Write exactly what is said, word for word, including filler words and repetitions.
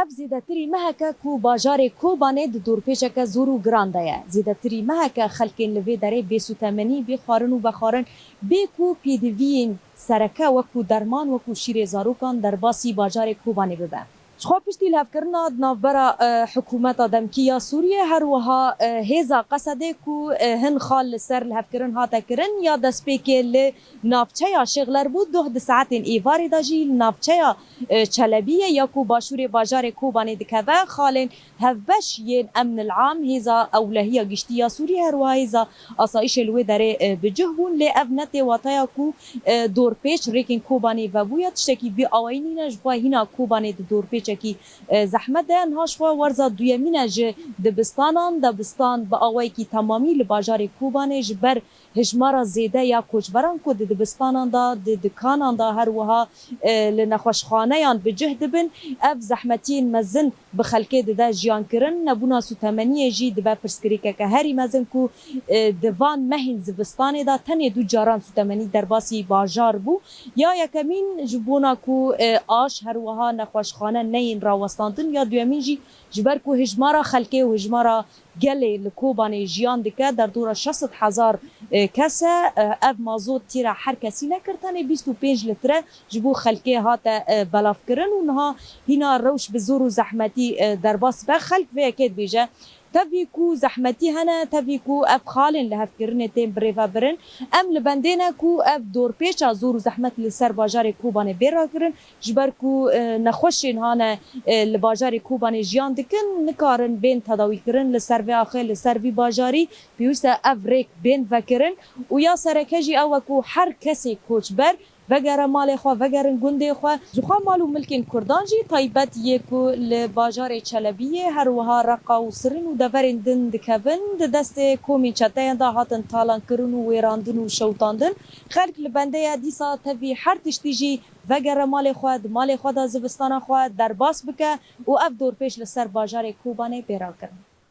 Ev zêdetirî meheke ku bajarê Kobanê di dorpêçeke zor û giran de ye. Zêdetirî meheke xelkên li vê derê bê sûtemenî, bê xwarin û vexwarin, bê ku pêdiviyên sereke wekû derman, wekû şîrê zarokan derbasî bajarê Kobanê bibe. Ji xwe piştî lihevkirina di navbera, e, hikûmeta demkî ya Sûriyê, her wiha, e, hêza Qesedê ku, e, hin xal li ser lihevkirin hate kirin ya destpêkê li navçeya Şêxler bû, doh di saetên êvarê de jî li navçeya, e, Çelebiyê ya ku başûrê bajarê Kobanê dikeve, xalên hevbeş yên Emn el Am, hêza ewlehiya giştî ya Sûriyê, her wiha hêza asayîşê li wê derê, e, bi cih bûn, lê ev ne tê wateya ku, e, dorpêç rêkên Kobanê vebûye, tiştekî vî awayî nîne, ji xwe hîna Kobanê di dorpêçekî, e, zehmet de ye. Niha ji xwe werza duyemîn e ji dibistanan, dibistan bi awayekî temamî li bajarê Kobanê ji ber hijmara zêde ya koçberan ku di dibistanan de, di dikanan de, her wiha, e, li nexweşxaneyan bi cih dibin, ev zehmetiyên mezin bi xelkê dide jiyankirin. Nebûna sûtemeniyê jî dibe pirsgirêkeke herî mezin ku, e, di van mehên zivistanê de tenê du caran sûtemenî derbasî bajar bû. Ya yekemîn ji bona ku, e, aş, her wiha nexweşxane neyên rawestandin, ya duyemîn jî ji ber ku hijmara xelkê û hijmara gelê li Kobanê jiyan dike, derdora şeş sed hezar, e, kes e. E, ev mazot tîra her kesî nekir, tenê bîst û pênc litre ji bo xelkê hate, e, belavkirin û niha hîna rewş bi zor û zehmetî, e, derbas dibe. Xelk vê yekê dibêje, tevî ku zehmetî hene, tevî ku ev xalên lihevkirinê tên birêvebirin, em li bendê ne ku ev dorpêça zor û zehmet li ser bajarê Kobanê bê rakirin, ji ber ku, e, nexweşên hane, e, li bajarê Kobanê jiyan dikin, nikarin bên tedawîkirin li ser vê axê, li ser vî bajarî, pêwîst e ev rêk bên vekirin û ya sereke jî ew e ku her kesê koçber vegere malê xwe, vegerin gundê xwe. Ji xwe mal û milkên Kurdan jî taybet yê ku li bajarê Çelebiyê, her wiha Reqa û Sirin û deverên din dikevin, di destê komên çeteyan de hatin talankirin û wêrandin û şewitandin. Xelk li bendê ye dîsa tevî her tiştî jî vegere malê xwe, di malê xwe de zivistana xwe derbas bike û ev dorpêç li ser bajarê Kobanê bê rakirin.